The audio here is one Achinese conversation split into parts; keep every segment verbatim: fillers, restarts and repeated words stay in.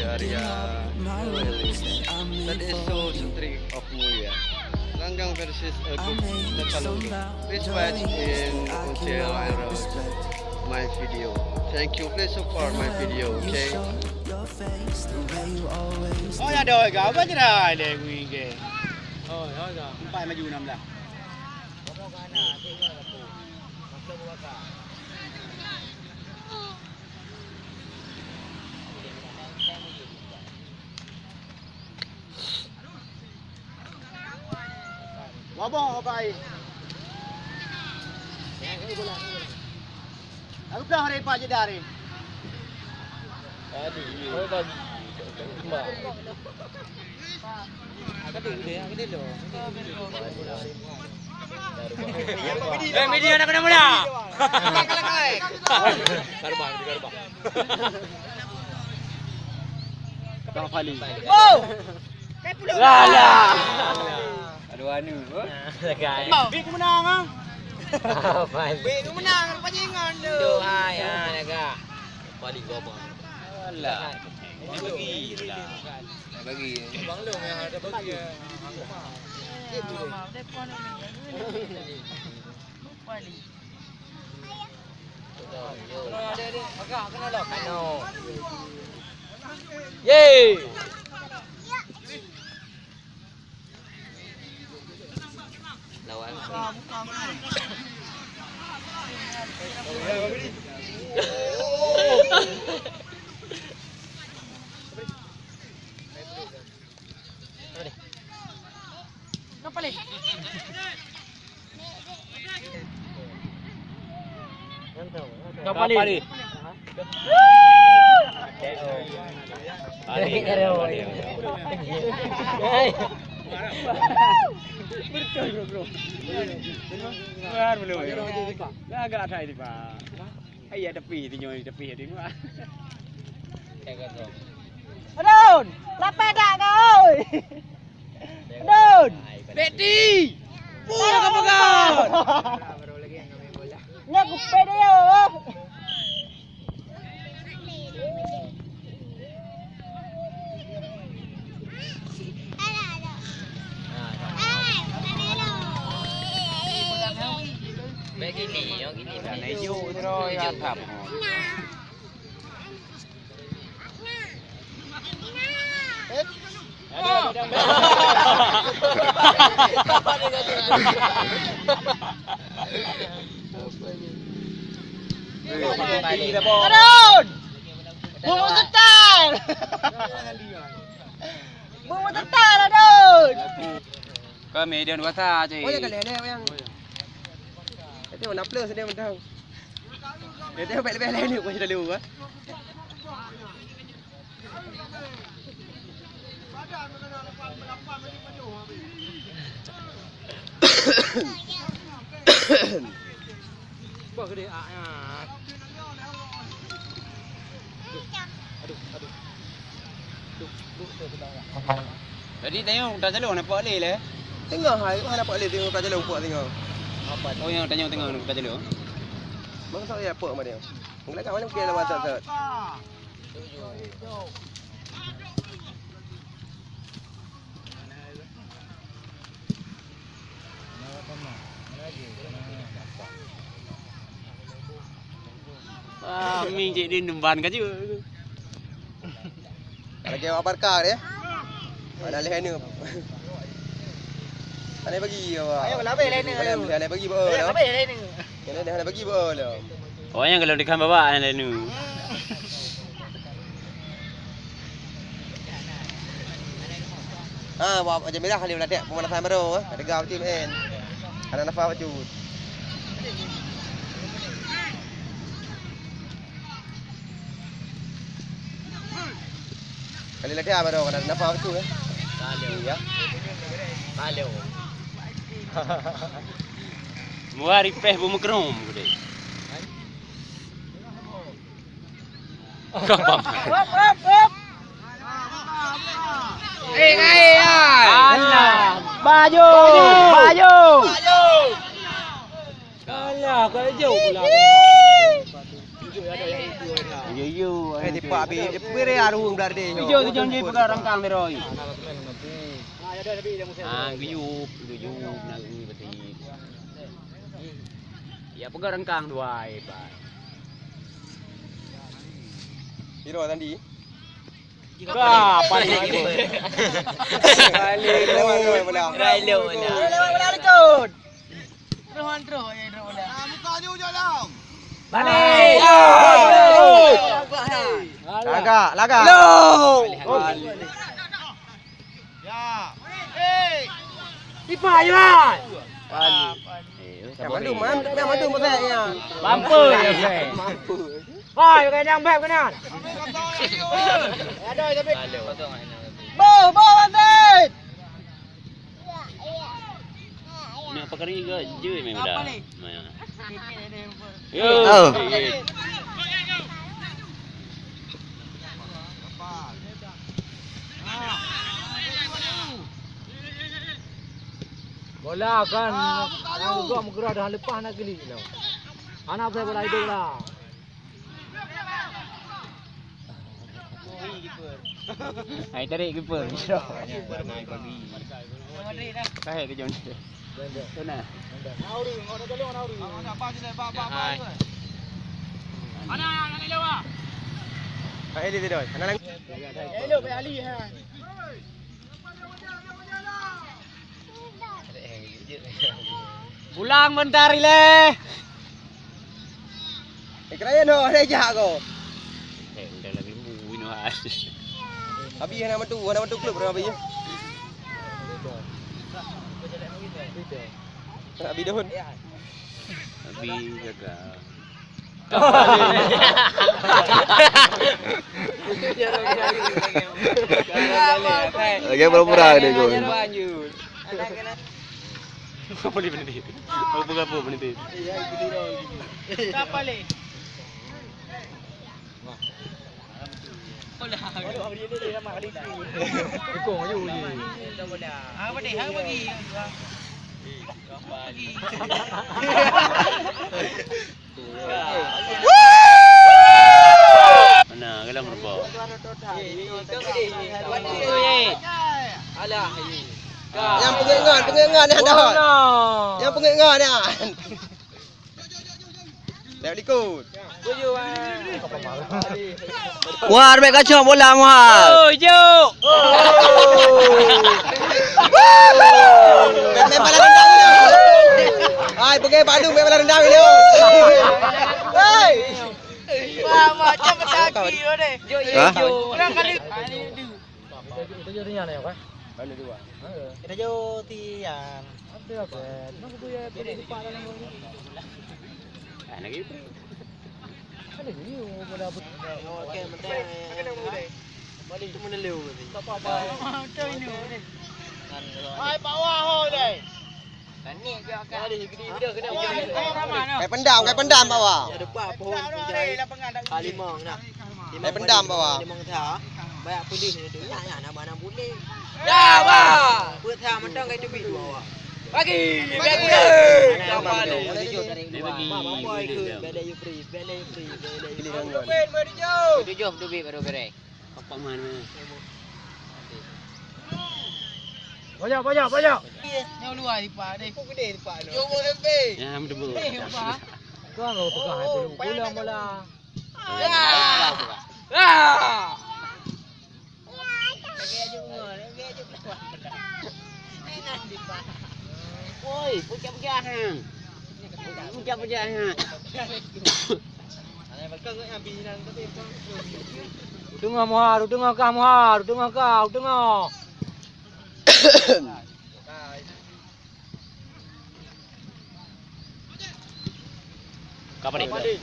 Area. That is so strict of Mulia. Langgang versus Elkut Nakalulu. Please watch in Unsel Aero my video. Thank you. Please support my video, okay? Oh, ya dah, apa je dah, ada wing ke? Oh, ya dah. Empat maju enam belas. Wabah, wabah air. Aku dah hari empat je dah hari. Aduh, oh, bagi. Eh, media nak kena mula. Garbah, garbah. Bang Fali. Oh! Alah. Aduh, anu. Bik menang ah. Bik menang panjangan tu. Tu ai ah, naga. Fali gobang. Alah. Bagi pula. Bagi. Bang Long yang ada bagi. Yeay. Lawan. Kapali. Kapali. Betul, bro, bro. Luar belum. Agak ada ini, Pak. Hai, ya, tepi, tinjau tepi, ya, tinjau. Adun, lapeh dak kau, oi? Adun. Beti. Pura kau pegang. Nyak kupé dia. Begini, oh, gini. Nah, ijo tu dah, ya, tap. Adun! Bumbu tetal! Bumbu tetal, Adun! Kami dia dua sa, cik. Oh, ya, kali ada yang. Itu nak plus dia mentang. Dia tengok balik-balik ni, pun selalu, ah. Bah gede, ah, ya. Aduh, aduh. Jadi, tayong, tak calon, nampak lé, leh? Tengah, hai, mana nampak lé, tengok tak calon, nampak tengah. Oh, yang tayong tengah, nampak calon. Bang, tak ya, apa, mana? Enggak, mana mungkin lawan sat-sat. Ah, Ming cik din ban ka jeuet. Lagi awak parka deh. Mana leh ni? Mana bagi awak? Ayo, labeh leh ni. Mana bagi bawa? Labeh leh ni. Kena dah nak bagi bol lah. Oh, nyang kalau dekat bawah, lalu. Ha, buat macam merah kali belatek pemanasan baru, eh. Ada gau tim, eh. Ada nafas bacut. Kali lagi apa dong? Ada nafas tu, eh? Lalu. Ya. Lalu. Muari peh bu mekrum gede. Kapam. Eh, naik ya. Alah. Baju. Baju. Alah, kau jauh pula. Yo, yo. Eh, Abi, beri arung belah deh. Tujuh, tujuh ni pegang rangkang ni, Roy. Ah, guyup, guyup, nak guyup betul. Ya, pegang rangkang dua, eh, Pak. Piro tadi? Ka, paling. Paling. Lewat, lewat bola. Lewat bola. Lewat bola, lewat. Terus, terus, ya, terus bola. Ah, buka je ujok dalam. Balik. Lagak, lagak. Loh. Balik. Ipan, Ipan. Balik. Eh, sabar, eh. Mandum, mandum, mandum, mandum, ya. Mampu, ya, Bang. Mampu. Hai, kau nyang beb kena. Boh, boh, Bang Zaid. Nak pakai ni ke? Je memang dah. Apa ni? Maya. Yo. Oh. Eh, eh. Bola kan, ah, buka tu. Gua meugerak dah lepas nak kili tau. Hana boleh bola hidup lah. Hai, tarik keeper. Tarik ke jom. Sana. Hai. Hai, di sini. Sana lagi. Pulang bentar, Ile. Eh, kerayan ho, ada jak ko. Eh, udah lagi mui noh. Abi hana metu, hana metu klub dah abi. Abi dahun. Abi gagal. Lagi pura-pura dia gol. Apa dia penalti? Apa, apa penalti? Siapa leh? Ikong aju je. Apa deh? Apa bagi? Mana kalau merupa? Alah. Nyang peungeuet ngon, peungeuet ngon nyan dah. Nyang peungeuet ngon nyan. Lewat likot. Muhar, bèk kacok bola, Muhar. Oh, jok. Main, main bola rendang dulu. Hai, peugah Pak Dum, main bola rendang dulu. Hei. Wah, macam petaki, deh. Hah? Orang kali. Kita jauh tiang. Ada apa? Ada lagi. Okey, mentang. Balik tu mana leu tadi? Hai, bawah ho deh. Kai pendam, kai pendam bawah. Ada empat pohon. Lima nah. Kai pendam bawah. Lima tha. Banyak pulih ni tu. Ya, ya, nama nama pulih. Ya, bah. Buat tha mentang kai teubi dua awak. Bagi, bagi. Dia bagi. Mak, mak, mak, ikut. Bela you free, bela you free, bela you free. Tujuh, tujuh baru beres. Apa mana? Banyak, banyak, banyak. Yang luar lipat deh. Kok gede lipat tu? Jumbo M P. Ya, betul. Eh, apa? Kau enggak pegang aku dulu. Pulang bola. Ah. Ah. Woi, pucak-pucak hang. Pucak-pucak hang. Teungoh Muhar, teungoh kah Muhar, teungoh kah, teungoh. Kapali. Kapali.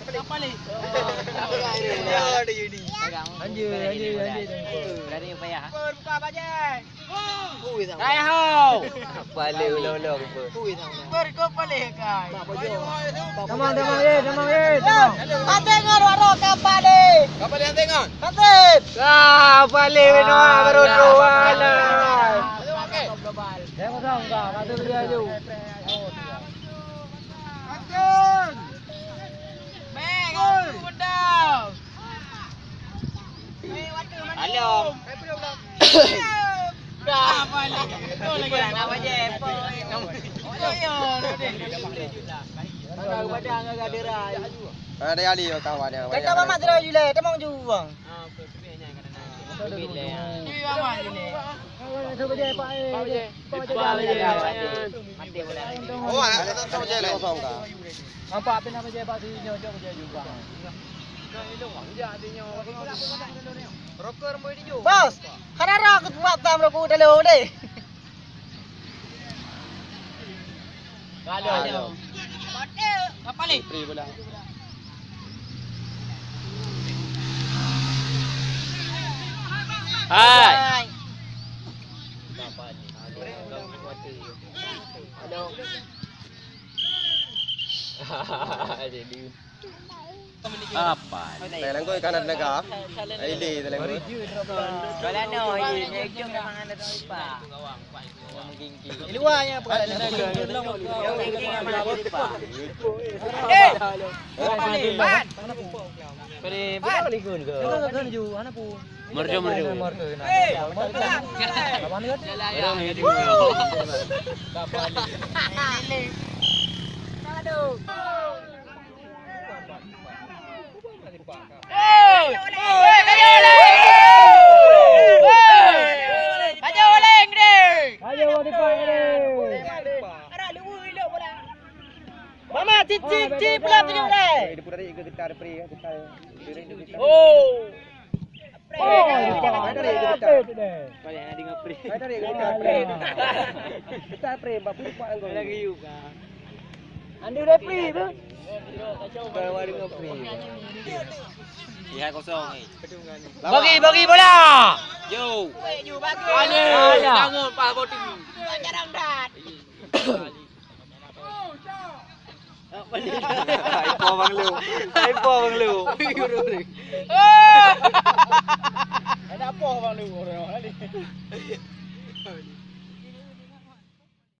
Anjir, anjir, anjir. Berani payah. Buka bajai. Hai ho. Kapali ulang-ulang. Berko pali kai. Tamang, tamang, eh, tamang, eh, tamang. Tengok, kapali. Kapali tengok. Kapali. Kapali, baru dua lah. Bèk, aku beudôh. Belum. Dah balik. Betul lagi. Kurang apa je? Apa? Oh, ya, dah deh. Ada badan, ada dera. Ada kali kawan dia. Kata mamak terus Julai, temang juang. Oh, anak kata tak percaya lah. Nampak apa nama je bak sini, jom je juga. Bos, hana rah aku buat tam aku dalam deh. Kalau. Apa ni? Free bola. Hai. Apa? Thailand kau ikan ada naga. Ai le Thailand kau. Kalau no, ini itu memang ada tempat. Di luar ya, bukan ada. Yang gigi memang ada tempat. Eh! Pan! Pan! Merjo, merjo. Hei! Jalan, jalan. Aduh. Hei! Hei, Raja Oleng! Hei! Raja Oleng deh! Mama, cicik, cicik, pula tunjuk deh! Oh! Oh, lupa. Ada yang getar. Ada yang getar. Getar pre, bak pun pak anggong. Lagi yuk. Andi referee tu. Bawa dengan pre. Ya, kosong, eh. Bagi, bagi bola. Yo. Alah. Alah. Jangan pas boti. Jarang dat. Ipo Bang Lu. Ipo Bang Lu. Ada apa Bang Lu?